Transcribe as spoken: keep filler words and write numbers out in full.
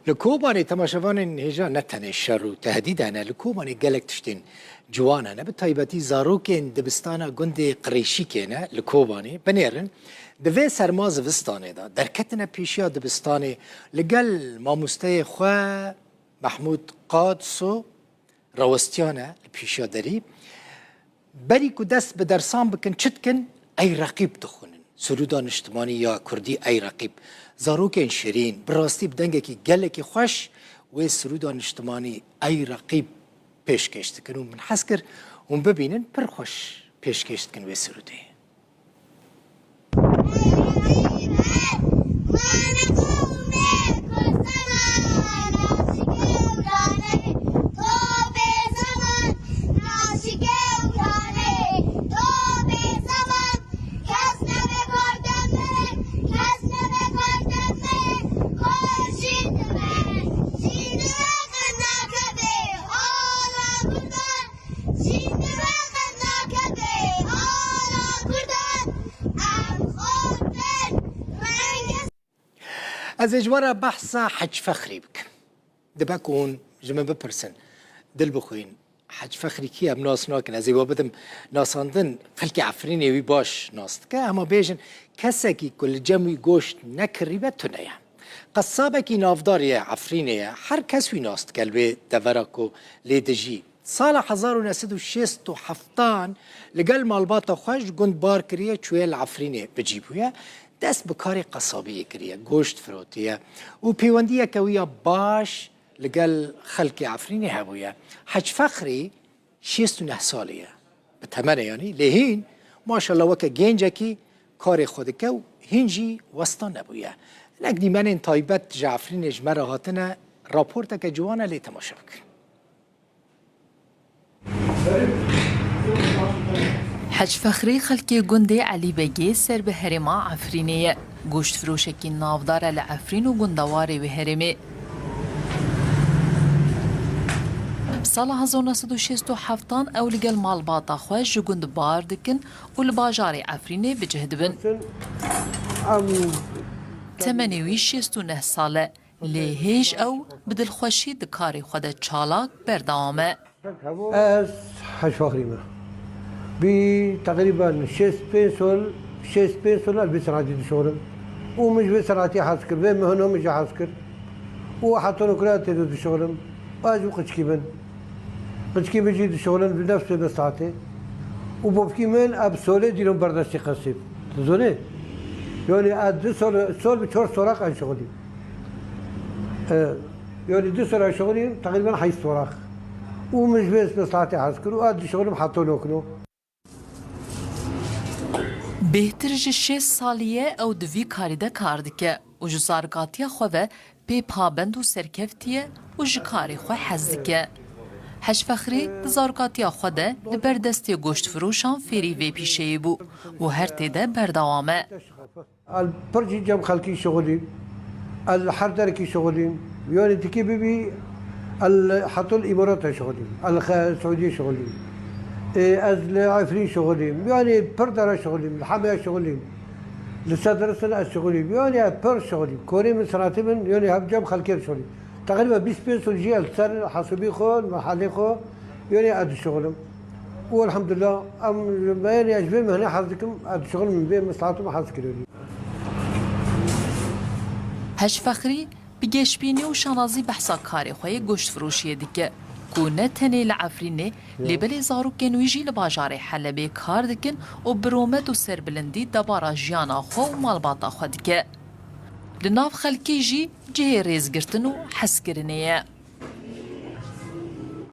Li Kobanê temaşevanên hêja ne tenê şer û tehdîd hene, li Kobanê gelek tiştên ciwan hene, bi taybetî zarokên dibistana gundê Qirêşîkê ne li Kobanê. Binêrin, di vê serma zivistanê de derketine pêşiya dibistanê, li gel mamosteyê xwe Mehmûd Qadso rawestiyane li pêşiya derî. Berî ku dest bi dersan bikin, çi dikin? Ey Reqîb dixwînin. Sirûda niştimanî ya kurdî Ey Reqîb. Zarokên şirîn, bi rastî bi dengekî gelekî xweş wê sirûda niştimanî Ey Reqîb pêşkêş dikin û min hez kir hûn bibînin, pir xweş pêşkêş dikin wê sirûdê. Ez ê ji we re behsa Hec Fexrî bikim. Dibe ku hûn ji min bipirsin, dil bixwîn, Hec Fexrî kî ye? Em nas nakin. Ez ê we bidim nasandin. Xelkê Efrînê wî baş nas dike. Hema bêjin, kesekî ku li cem wî goşt nekirîbe tune ye. Qesabekî navdar ye, Efrînê ye. Her kes wî nas dike li wê devera ku lê dijî. Sala hezar û neh sed û şêst û heftan li gel malbata xwe ji gund bar kiriye, çûye li Efrînê bi cî bûye. Dest bi karê qesabiyê kiriye, goşt firotiye û pêwendiyeke wî ya baş li gel xelkê Efrînê hebûye. Hec Fexrî şêst û neh salî ye. Bi temenê yanî, lê hîn maşallah weke gencekî karê xwe dike û hîn jî westa nebûye. Hinek dîmenên taybet ji Efrînê ji me re hatine, raporteke ciwan e, lê temaşe bikin. Hec Fexrî xelkê gundê Elî Begê ser bi herêma Efrînê ye. Goştfiroşekî navdar e li Efrîn û gundewarê wê herêmê. Sala hezar neh sed û şêst û heftan ew li gel malbata xwe ji gund bar dikin û li bajarê Efrînê bi cih dibin. Temenê wî şêst û neh sal e. Lê hêj ew bi dilxweşî di karê xwe de çalak berdewam e. Ez Hec Fexrî me. Bî teqrîben şêst pênc sol, şêst pênc sol ez vê senatî dişoxlim. Û min ji vê senatî hez kir, vê mihno min jî hez kir. Û heta nokira tê de dişoxlim. Ez û qiçkî min. Qiçkî min jî dişoxlin bi nefsê meslahatê. Û bavkî min ev solê dîron berdestî qesî. Dizonê? Yanî ez du sol, sol bi çor sorak ez şixulî. E, yanî du sol ez şixulî, teqrîben heyşt sorak. Û min ji vê meslahatê hez kir û ez dişixulim heta nokino. Bêhtir ji şêst salî ye ew di vî karî de kar dike û ji zarokatiya xwe ve pê pabend û serkeftî ye û ji karê xwe hez dike. Hec Fexrî di zarokatiya xwe de li ber destê goştfiroşan fêrî vê pîşeyê bû û her tê de berdewam e. Ez pir jî cem xelkî şixulîm. Ez li her derekî şixulîm. Yanî tikê bibî, ez li hetul Îmarata şixulîm. Ez li xe-, Siûdiyê şixulîm. Ê, ez li Efrîn şixulîm. Yanî pir dera şixulîm. Li Hemaya şixulîm. Li Sedristan ez şixulîm. Yanî ez pir şixulîm. Korê min, senatê min, yanî hev cem xelkê şixulîm. Teqrîben bîst pênc sal jî ez li ser hesûbî xwe, li mehelê xwe, yanî ez dişixulim. Û elhamdulillah, em, me, yanî ez ji vê mihnê hez dikim, ez dişixulim, vê mislahatê min hez kirî. Hec Fexrî bi geşbînî û şanazî behsa karê xwe yê goştfiroşiyê dike, ku ne tenê li Efrînê, lê belê zarokên wî jî li bajarê Helebê kar dikin û bi romet û serbilindî debara jiyana xwe û malbata xwe dike. Li nav xelkê jî cihê rêzgirtin û hezkirinê ye.